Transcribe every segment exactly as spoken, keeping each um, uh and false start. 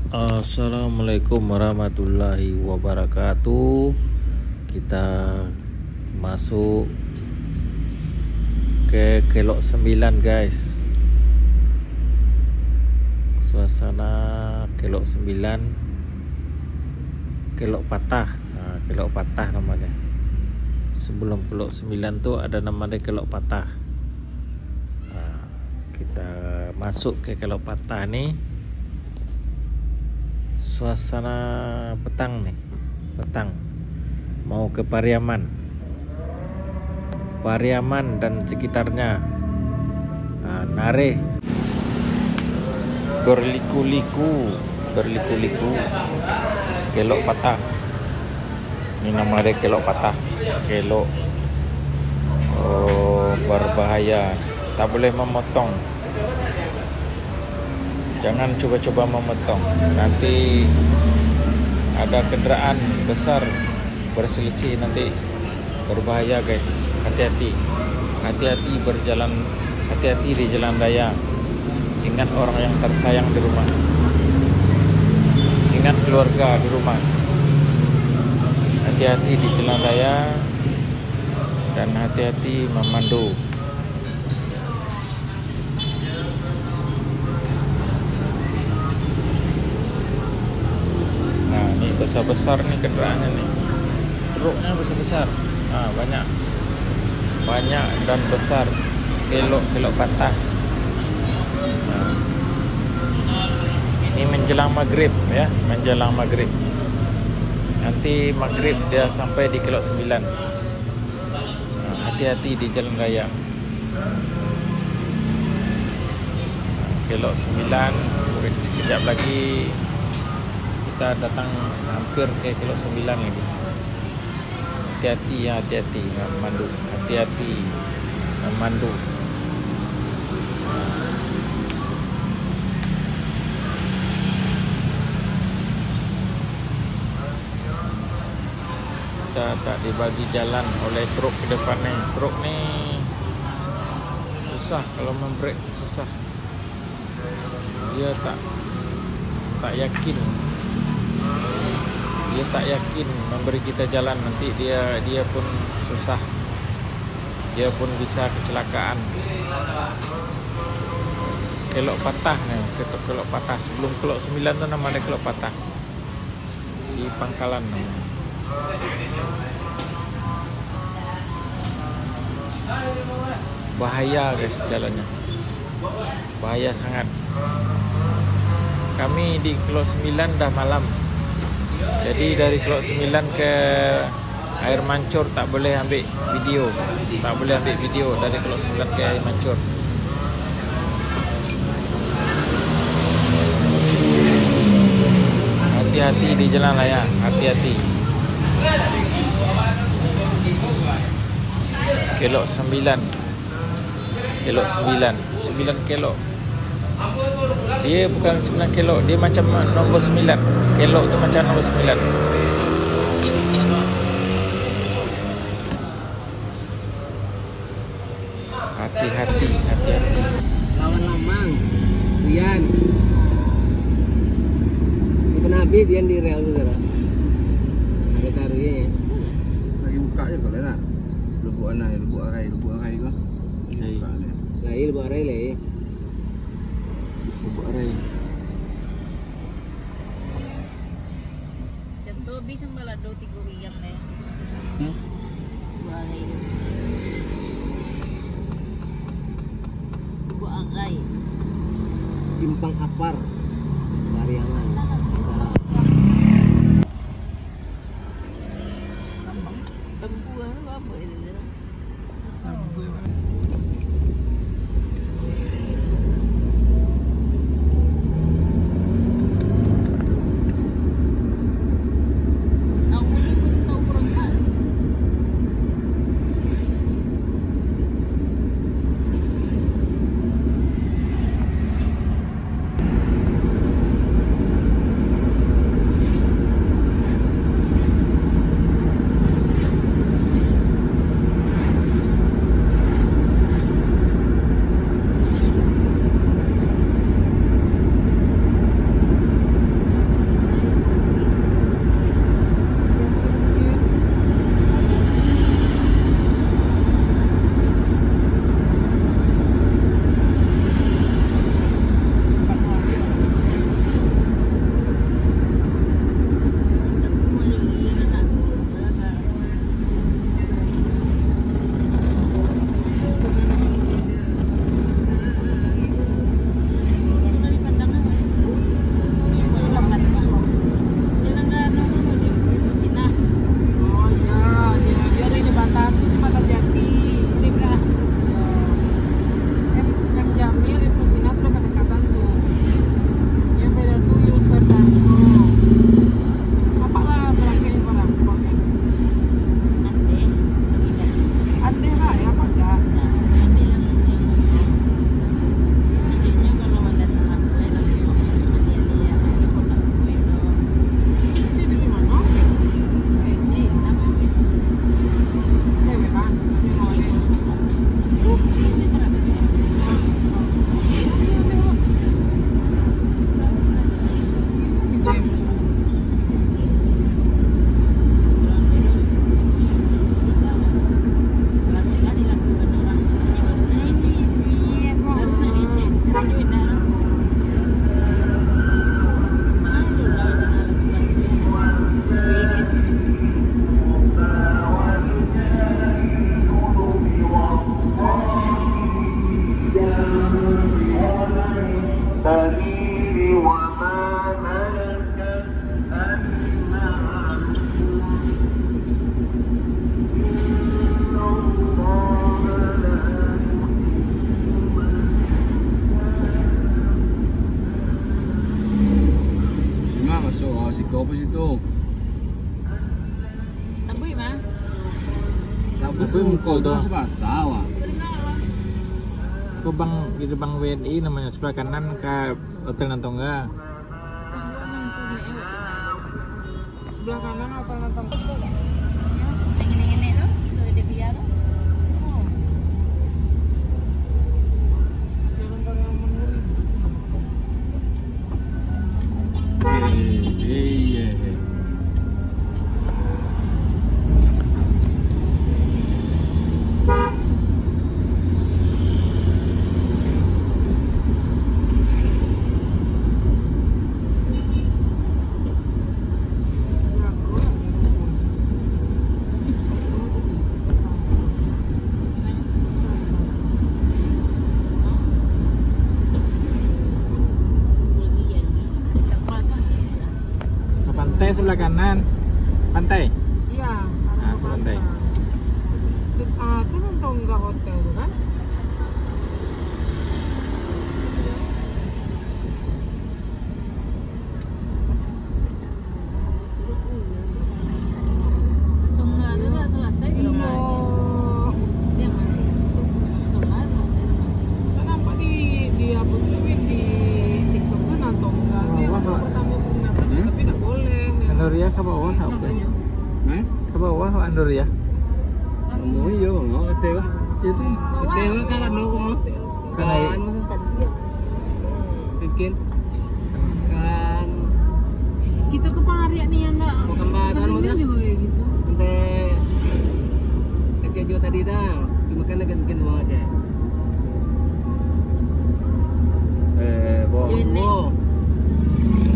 Assalamualaikum warahmatullahi wabarakatuh. Kita masuk ke Kelok Sembilan, guys. Suasana Kelok Sembilan, Kelok Patah. Ha, Kelok Patah namanya. Sebelum Kelok Sembilan tu ada namanya Kelok Patah. Ha, kita masuk ke Kelok Patah ni. Suasana petang ni. Petang. Mau ke Pariaman. Pariaman dan sekitarnya. Ha, nareh. Berliku-liku, berliku-liku. Kelok Patah. Ini nama dia Kelok Patah. Kelok, oh, berbahaya. Tak boleh memotong. Jangan cuba-cuba memotong. Nanti ada kendaraan besar berselisih, nanti berbahaya, guys. Hati-hati. Hati-hati berjalan, hati-hati di jalan raya. Ingat orang yang tersayang di rumah. Ingat keluarga di rumah. Hati-hati di jalan raya dan hati-hati memandu. Nah, ni besar-besar ni kendaraannyo ni. Truknyo besar-besar. Ha, banyak. Banyak dan besar. Kelok-kelok patah. Ha. Ini menjelang maghrib, ya, menjelang maghrib. Nanti maghrib dia sampai di Kelok Sembilan. Ha, hati-hati di jalan raya. Kelok Sembilan, sekejap lagi kita datang hampir ke Kelok Sembilan lagi. Hati-hati, ya, hati-hati memandu. Hati-hati memandu. Kita tak dibagi jalan oleh truk ke depan ni. Truk ni susah kalau membrek, susah. Dia tak, tak yakin. Dia tak yakin memberi kita jalan, nanti dia, dia pun susah. Dia pun bisa kecelakaan. Kelok patah ni, ketok kelok patah. Sebelum Kelok Sembilan tu nama dia Kelok Patah. Di pangkalan. Bahaya, guys, jalannya. Bahaya sangat. Kami di Kelok Sembilan dah malam. Jadi dari Kelok Sembilan ke Air Mancur tak boleh ambil video. Tak boleh ambil video dari Kelok Sembilan ke Air Mancur. Hati-hati di jalan raya, hati-hati. Kelok Sembilan. Kelok Sembilan. Sembilan kelok. Dia bukan Sembilan Kelok, dia macam nombor sembilan. Kelok tu macam nombor sembilan. Hati-hati, hati-hati. Lawan Lamang, Rian. Itu Nabi, Rian di rel tu, Zara. Ada taruh, ya. Lagi buka je kalau nak. Lubuk Anai, Lubuk Arai, Lubuk Arai tu. Lagi buka je. Lai, Lubuk Arai, lai. Lubuk Arai. Siap tu habis sambalado tigo biriang deh. Hmm? Dua hari tu. Dua arai. Simpang Apar. Pariaman. Tempuh tu apa itu? Mak, masuk, ah, siko apa situ? Tabuik mah. Tabuik muko tu. Basah, wak. Ko bank, itu bank B N I namanya, sebelah kanan ka Hotel Nan Tongga. Sebelah kanan Hotel Nan Tongga. Yang ini-ini tu, tu dia biar tu. Oh. Jalan dari Menuri. Ke pantai sebelah kanan. Pantai? Iya, arah ke pantai. Ah, sebelah pantai. Itu, ah, itu Nan Tongga Hotel tu kan? Tongga tu dah selesai. Iyo. Kan nampak di, di apa tu, Win, di TikTok tu, Nan Tongga tu yang pertama pernah ada, tapi tak boleh. Kan Doriah ka bawah, apa? Hah? Ka bawah, Wak, Doriah. Oh, iyo, Wak, kata Wak. Itu. Kata Wak kan, lo, Wak. Kan air. Kan. Mungkin. Kan. Kita ke pariak ni yang nak. Bukan badan, sering Wak, juga kayak gitu. Nanti kecil juga tadi dah. Dimakan aja mungkin, Wak, aja. Eh, bawah. Yo, ini. Bawah.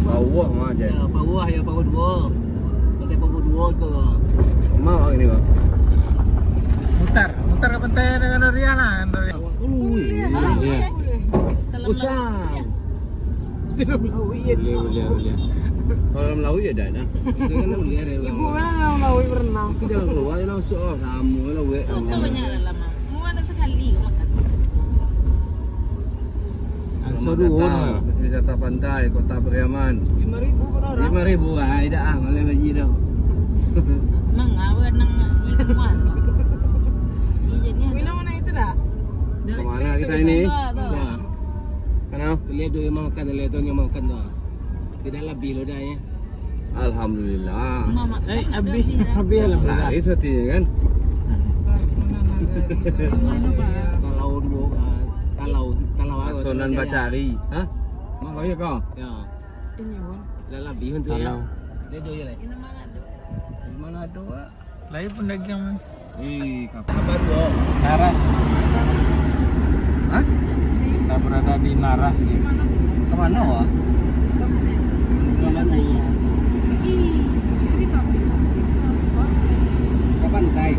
Bawah, Wak, aja. Ya, bawah, ya, bawah dua. Pantai Pokok Dua tu lah. Mau gini, Bang. Mutar, mutar ke pantai dengan Doriah lah, Doriah. Ui, iya. Iya. Kalau Usang. Tidak Melawi ya. Boleh, boleh, boleh. Kalau Melawi ya dah, dah. Itu kan boleh ada. Ibu orang Melawi berenang. Tapi jangan keluar, jangan masuk, oh, sama lah, wek. Oh, tak banyak dalam, ah. Mau ada sekali makan. Selamat datang ke wisata pantai Kota Pariaman. Lima ribu per orang. Lima ribu, ah, tidak, ah, malah gaji dah. Mang, awak nang ibu, ah. Iya, jadi ada. Minum mana itu dah? Kemana kita ini? Dah, dah. Sudah. Mana? Tu lihat dulu yang makan, lihat tu yang makan tu. Tidak lebih lo dah, ya. Alhamdulillah. Mama, eh, habis, habis, alhamdulillah. Laris hatinya, kan? Kalau dua, kan? Kalau, kalau aku Sunan tu Bacari. Hah? Mak, kau ya kau? Ya. Ini, Wan. Lah, lah, bihun tu, ya. Kalau. Dia dua je lah. Ini mana ada? Di mana ada, Wak? Lain pun dagang. Ih, kap- Apa tu? Naras. Hah? Kita berada di Naras, guys. Ke mana, Wak? Ke mana? Ke pantai.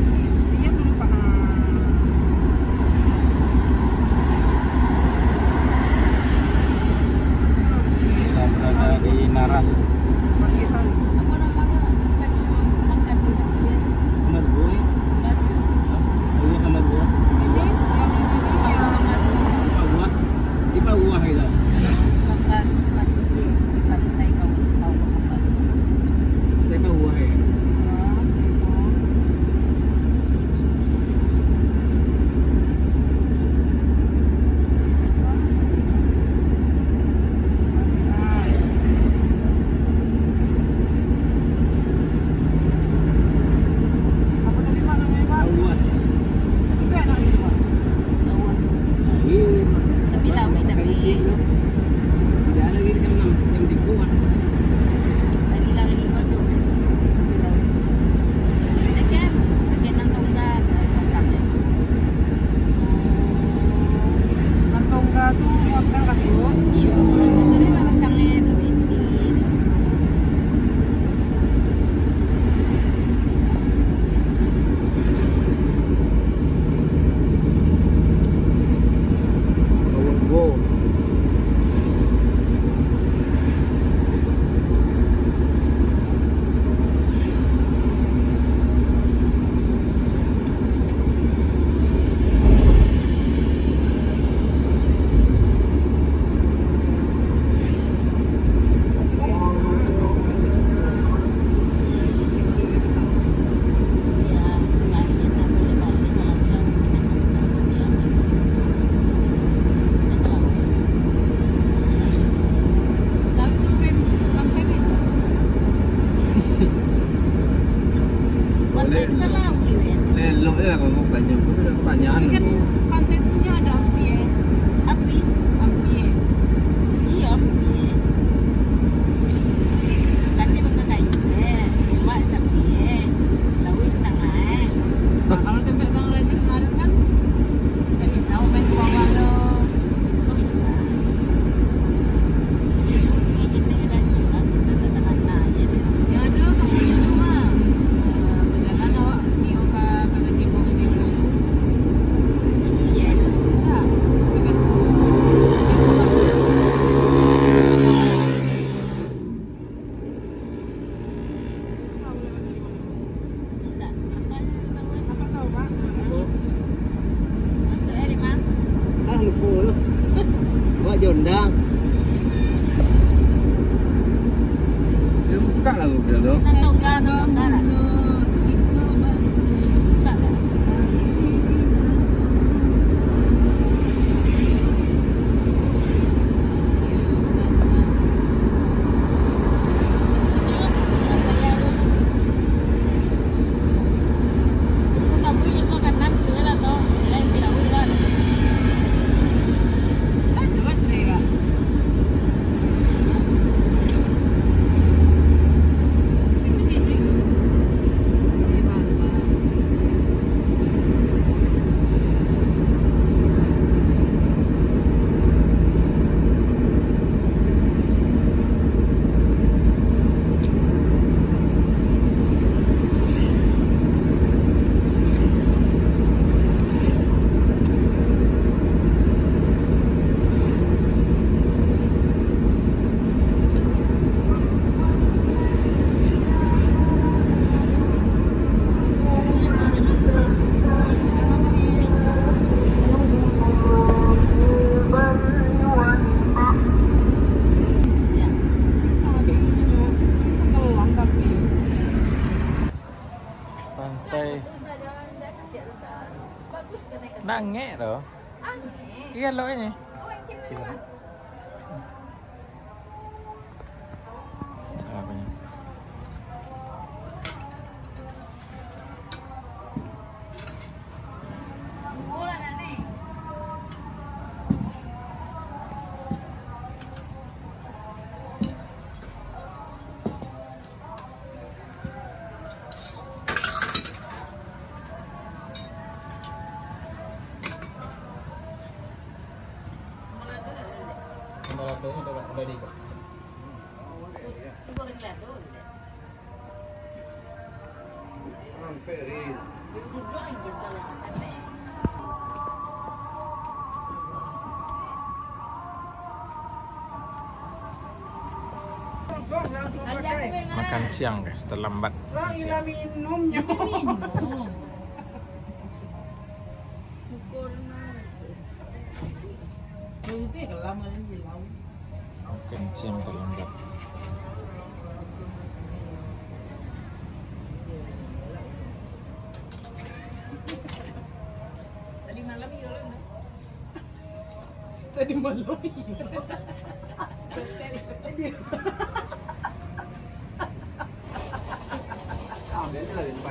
Kita berada di Naras. Apa nama dia? Tempat makan di Mesir. Kamar dua, eh? Kamar dua. Hah? Kamar dua, kamar dua. Ini, yang ini, yang Kamar dua. Di bawah, di bawah itu. Makan pasir di pantai bawah, bawah kamar dua. Pantai bawah, ya? Ya. Buka lah Google tu. Pantai Nangek tu. Iya, lo ini. Sila. Sambal lado ado, udah di. Sampai, Rin. Makan siang, guys, terlambat makan siang. Minumnyo. Makan siang terlambat. Tadi malam iyo lah, nah. Tadi malam iyo.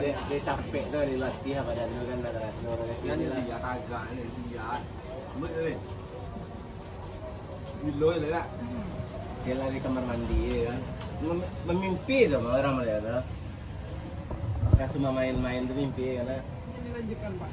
Dia, dia capek tu, dia latih badan tu kan, dah rasa orang kaki. Kan dia lah. Dia tagak ni, dia. Lambek tu, eh. Gilo lah, tak? Dia lari kamar mandi, ya kan. Mem-, memimpi tu, orang melihat tu. Kasuma main-main tu mimpi, kan, tak? Ini lanjutkan, Pak.